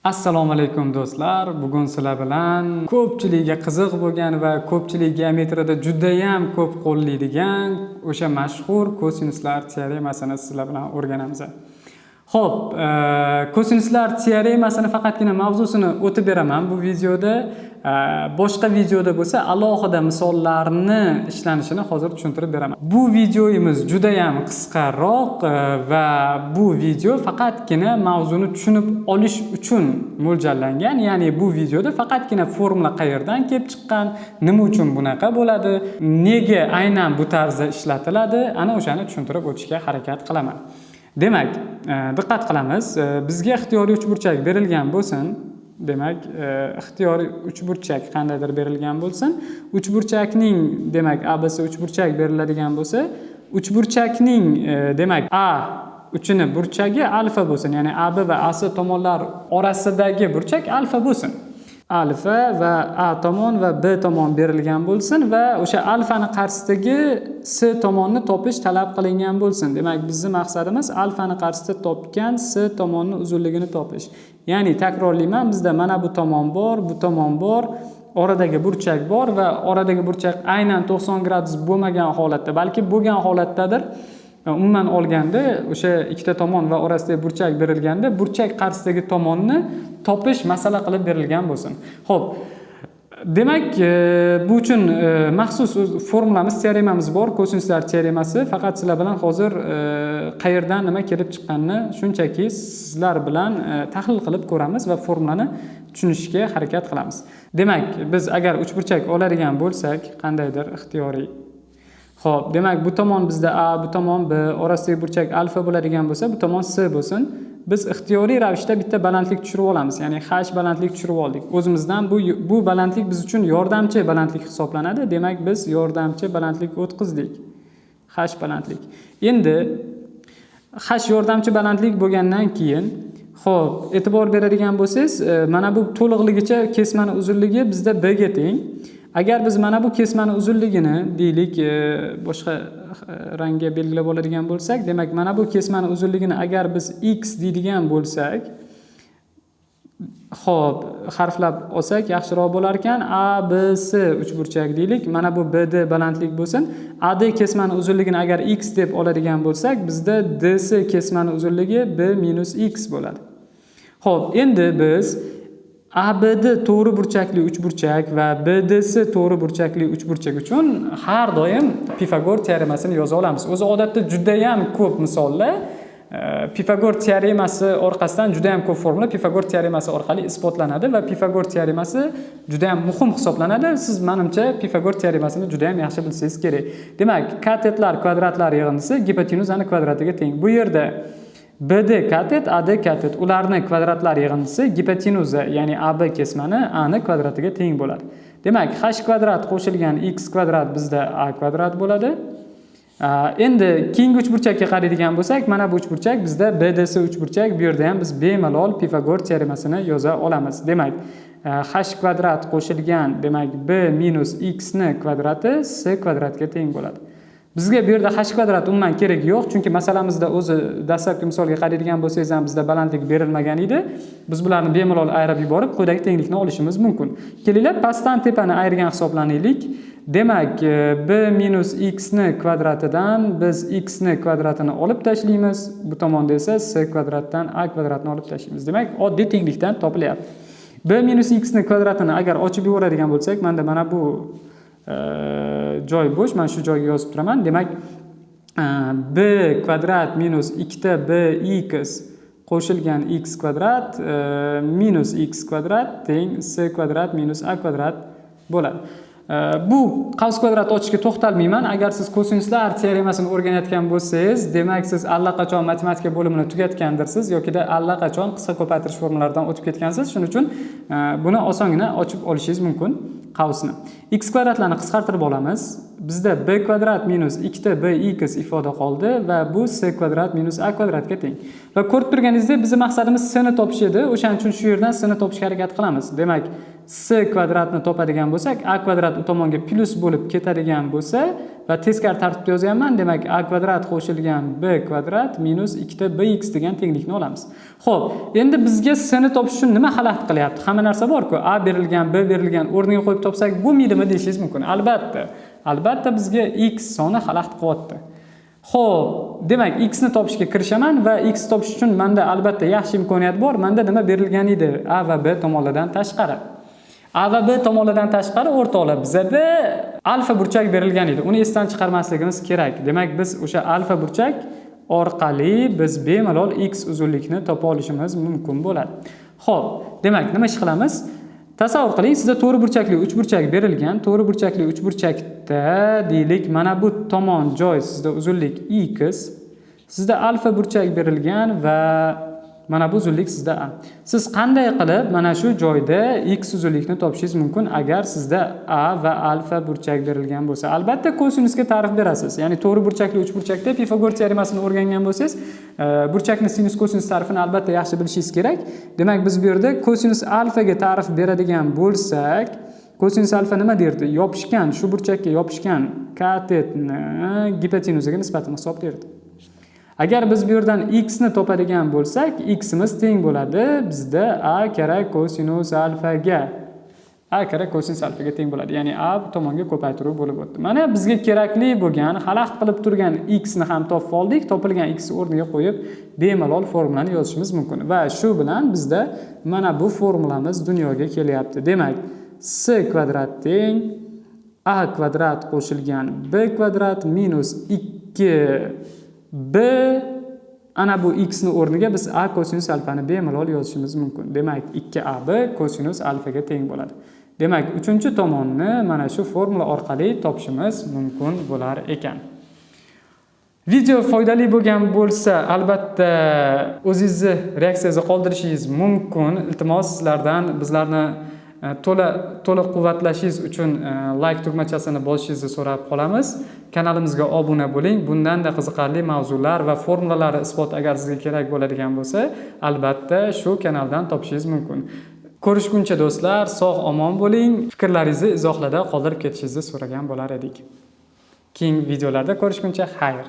Assalomu alaykum, do'stlar. Bugun sizlar bilan ko'pchilikka qiziq bo'lgan va ko'pchilik geometriyada judayam ko'p qo'llaydigan o'sha mashhur kosinuslar teoremasini sizlar bilan o'rganamiz. Xo'p, kosinuslar teoremasini faqatgina mavzusini o'tib beraman bu videoda. Boshqa videoda bo'lsa alohida misollarni ishlanishini hozir tushuntirib beraman. Bu videoyimiz judayam qisqaroq va bu video faqatgina mavzuni tushunib olish uchun mo'ljallangan. Ya'ni bu videoda faqatgina formula qayerdan kelib chiqqan, nima uchun bunaqa bo'ladi, nega aynan bu tarzda ishlatiladi, ana o'shani tushuntirib o'tishga harakat qilaman. Demak, diqqat qilamiz. Bizga ixtiyoriy uchburchak berilgan bo'lsin. Demak, ixtiyoriy uchburchak qandaydir berilgan bo'lsin. Uchburchakning, demak, ABC uchburchak beriladigan bo'lsa, uchburchakning demak, A uchini burchagi alfa bo'lsin. Ya'ni AB va AC tomonlar orasidagi burchak alfa bo'lsin. Alfa va A tomon va B tomon berilgan bo'lsin va o'sha alfani qarshisidagi S tomonni topish talab qilingan bo'lsin. Demak, bizning maqsadimiz alfani qarshisida topgan S tomonni uzunligini topish. Ya'ni takrorlayman, bizda mana bu tomon bor, bu tomon bor, oradagi burchak bor va oradagi burchak aynan 90 gradus bo'lmagan holatda, balki bo'lgan holatdadir. Umuman olganda, o'sha ikkita tomon va orasidagi burchak berilganda, burchak qarshisidagi tomonni topish masala qilib berilgan bo'lsin. Xo'p, demak, bu uchun maxsus formulamiz, teoremamiz bor, kosinuslar teoremasi. Faqat sizlar bilan hozir qayerdan nima kelib chiqqanini shunchaki sizlar bilan tahlil qilib ko'ramiz va formulani tushunishga harakat qilamiz. Demak, biz agar uchburchak oladigan bo'lsak, qandaydir ixtiyoriy. Xo'p, demak, bu tomon bizda A, bu tomon B, orasidagi burchak alfa bo'ladigan bo'lsa, bu tomon S bo'lsin. Biz ixtiyoriy ravishda bitta balandlik tushirib olamiz, ya'ni h balandlik tushirib oldik o'zimizdan. Bu balandlik biz uchun yordamchi balandlik hisoblanadi. Demak, biz yordamchi balandlik o'tkazdik, h balandlik. Endi h yordamchi balandlik bo'lgandan keyin, ho'p, e'tibor beradigan bo'lsangiz, mana bu to'liqligicha kesmani uzunligi bizda b ga teng. Agar biz mana bu kesmani uzunligini, deylik, boshqa rangga belgilab oladigan bo'lsak, demak, mana bu kesmani uzunligini agar biz x deydigan bo'lsak, ho'p, harflab olsak yaxshiroq bo'lar ekan. A, B, S uchburchak deylik, mana bu BD balandlik bo'lsin. AD kesmani uzunligini agar x deb oladigan bo'lsak, bizda DC kesmani uzunligi b minus x bo'ladi. Ho'p, endi biz ABD to'g'ri burchakli uchburchak va BDC to'g'ri burchakli uchburchak uchun har doim Pifagor teoremasini yoza olamiz. O'zi odatda judayam ko'p misollar Pifagor teoremasi orqasidan, judayam ko'p formula Pifagor teoremasi orqali isbotlanadi va Pifagor teoremasi judayam muhim hisoblanadi. Siz, manimcha, Pifagor teoremasini judayam yaxshi bilsangiz kerak. Demak, katetlar kvadratlar yig'indisi gipotenuzani kvadratiga teng. Bu yerda BD katet, AD katet, ularni kvadratlar yig'indisi gipotenuza, ya'ni AB kesmani A ni kvadratiga teng bo'ladi. Demak, h kvadrat qo'shilgan x kvadrat bizda a kvadrat bo'ladi. Endi keyingi uchburchakka qaraydigan bo'lsak, mana bu uchburchak bizda BDC uchburchak. Bu yerda ham biz bemalol Pifagor teoremasini yoza olamiz. Demak, h kvadrat qo'shilgan, demak, b minus x ni kvadrati s kvadratga teng bo'ladi. Bizga bu yerda h kvadrat umuman kerak yo'q, chunki masalamizda o'zi dastlabki misolga qaraydigan bo'lsangiz ham, bizda balandlik berilmagan edi. Biz bularni bemalol ayirib yuborib, quyidagi tenglikni olishimiz mumkin. Kelinglar, pastdan tepani ayirgan hisoblanaylik. Demak, b minus x ni kvadratidan biz x ni kvadratini olib tashlaymiz. Bu tomonda esa s kvadratdan a kvadratni olib tashlaymiz. Demak, oddiy tenglikdan topilyapti. B minus x ni kvadratini agar ochib yuboradigan bo'lsak, manda mana bu joy bo'sh, man shu joyga yozib turaman. Demak, b kvadrat minus ikkita bx qo'shilgan x kvadrat minus x kvadrat teng s kvadrat minus a kvadrat bo'ladi. Bu qavs kvadrat ochishga to'xtalmayman. Agar siz kosinuslar teoremasini o'rganayotgan bo'lsangiz, demak, siz allaqachon matematika bo'limini tugatgandirsiz yokida allaqachon qisqa ko'paytirish formulalaridan o'tib ketgansiz. Shuning uchun buni osongina ochib olishingiz mumkin qavsni. X kvadratlarni qisqartirib olamiz. Bizda b kvadrat minus ikkita bx ifoda qoldi va bu s kvadrat minus a kvadratga teng. Va ko'rib turganingizdek, bizning maqsadimiz s ni topish edi. O'shaning uchun shu yerdan s ni topishga harakat qilamiz. Demak, S kvadratni topadigan bo'lsak, a kvadrat u tomonga plyus bo'lib ketadigan bo'lsa va teskari tartibda yozyapman, demak a kvadrat qo'shilgan b kvadrat minus 2 ta bx degan tenglikni olamiz. Xo'p, endi bizga s ni topish uchun nima xalaqit qilyapti? Hamma narsa bor-ku. A berilgan, b berilgan, o'rniga qo'yib topsak bo'lmaydimi deyishingiz mumkin. Albatta. Albatta bizga x soni xalaqit qilyapti. Xo'p, demak x ni topishga kirishaman va x topish uchun menda albatta yaxshi imkoniyat bor. Menda nima berilgan edi? A va b tomonlardan tashqari. A va B tomonlardan tashqari, o'rtoqlar, bizada alfa burchak berilgan edi. Uni esdan chiqarmasligimiz kerak. Demak, biz o'sha alfa burchak orqali biz bemalol x uzunlikni topa olishimiz mumkin bo'ladi. Xo'p, demak, nima ish qilamiz? Tasavvur qiling, sizda to'g'ri burchakli uchburchak berilgan. To'g'ri burchakli uchburchakda deylik, mana bu tomon joy sizda uzunlik x, sizda alfa burchak berilgan va mana bu uzunlik sizda a. Siz qanday qilib mana shu joyda x uzunlikni topishingiz mumkin, agar sizda a va alfa burchak berilgan bo'lsa? Albatta kosinusga ta'rif berasiz. Ya'ni to'g'ri burchakli uchburchakda Pifagor teoremasini o'rgangan bo'lsangiz, burchakni sinus kosinus ta'rifini albatta yaxshi bilishingiz kerak. Demak, biz bu yerda kosinus alfaga ta'rif beradigan bo'lsak, kosinus alfa nima derdi? Yopishgan, shu burchakka yopishgan katetni gipotenuzaga nisbatini hisoblardi. Agar biz bu yerdan x ni topadigan bo'lsak, ximiz teng bo'ladi bizda a karra kosinus alfaga. A karra kosinus alfaga teng bo'ladi. Ya'ni a bu tomonga ko'paytiruv bo'lib o'tdi. Mana bizga kerakli bo'lgan, xalaqit qilib turgan x ni ham topib oldik. Topilgan x o'rniga qo'yib bemalol formulani yozishimiz mumkin. Va shu bilan bizda mana bu formulamiz dunyoga kelyapti. Demak, s kvadrat teng a kvadrat qo'shilgan b kvadrat minus 2 b. Ana bu x ni o'rniga biz a kosinus alfani bemalol yozishimiz mumkin. Demak, 2ab kosinus alfaga teng bo'ladi. Demak, uchinchi tomonni mana shu formula orqali topishimiz mumkin bo'lar ekan. Video foydali bo'lgan bo'lsa, albatta o'zingizni reaksiyangizni qoldirishingiz mumkin. Iltimos sizlardan bizlarni to'la to'liq quvvatlashingiz uchun layk tugmachasini bosishingizni so'rab qolamiz. Kanalimizga obuna bo'ling. Bundanda qiziqarli mavzular va formulalar isbot agar sizga kerak bo'ladigan bo'lsa, albatta shu kanaldan topishingiz mumkin. Ko'rishguncha, do'stlar, sog' omon bo'ling. Fikrlaringizni izohlarda qoldirib ketishingizni so'ragan bo'lar edik. Keyingi videolarda ko'rishguncha xayr.